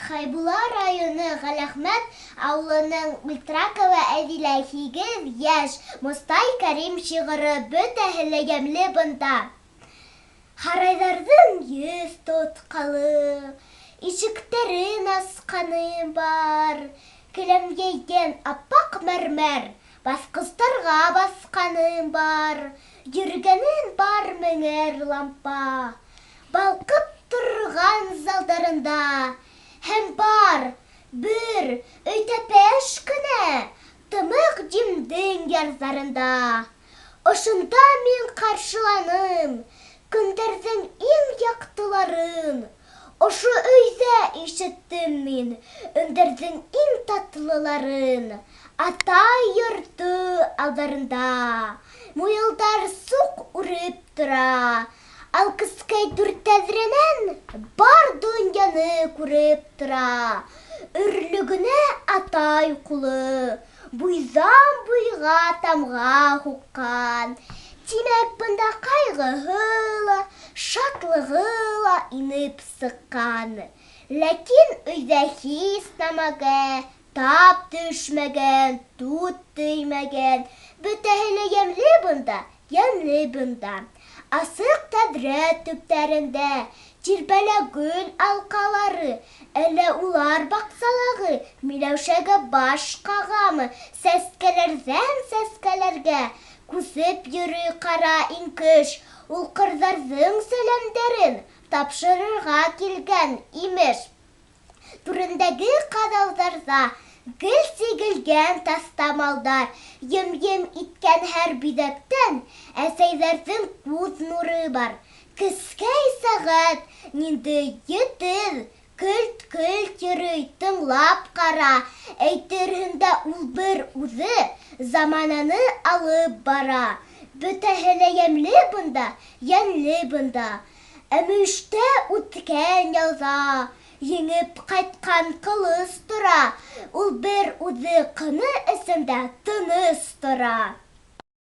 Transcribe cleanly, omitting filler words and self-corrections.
Хәйбулла районы Ғәләхмәт ауылының Ультракова Әҙилә, 8 йәш. Мостай Кәрим шиғыры «Бөтәһе лә йәмле бында». Һарайҙарҙың йөҙ тотҡалы, ишектәрен асҡаным бар. Келәм йәйгән аппаҡ мәрмәр баҫҡыстарға баҫҡаным бар. Йөрөгәнем бар меңәр лампа балҡып торған залдарында. Һәм бар бер өйтәпәш кенә тымыҡ Димдең ярҙарында. Ошонда мин ҡаршыланым көндәрҙең иң яҡтыларын. Ошо өйҙә ишеттем мин өндәрҙең иң татлыларын. Атай йорто алдарында муйылдар суҡ үреп тора. Ал кескәй дүрт тәҙрәнән бар донъяны күреп тора. Өрлөгөнә атай ҡулы буйҙан буйға тамға һуҡҡан. Тимәк, бында ҡайғыһы ла, шатлығы ла инеп сыҡҡан. Ләкин өйҙә һис нәмәгә тап төшмәгән, тут теймәгән. Бөтәһе лә йәмле бында, йәмле бында. Асыҡ тәҙрә төптәрендә тирбәлә гөл алҡалары, әллә улар баҡсалағы миләүшәгә баш ҡағамы? Сәскәләрҙән сәскәләргә күсеп йөрөй ҡара иңкеш, ул ҡырҙарҙың сәләмдәрен тапшырырға килгән, имеш. Түрендәге ҡаҙауҙарҙа гел сигелгән таҫтамалдар, ем-ем иткән һәр биҙәктән әсәйҙәрҙең күҙ нуры бар. Кескәй сәғәт ниндәй етеҙ, көлт-көлт йөрөй, тыңлап ҡара, әйтерһең дә ул бер үҙе замананы алып бара. Бөтәһе лә йәмле бында, йәнле бында. Ә мөйөштә үткән яуҙа еңеп ҡайтҡан ҡылыс тора, ул бер үҙе ҡыны эсендә тыныс тора.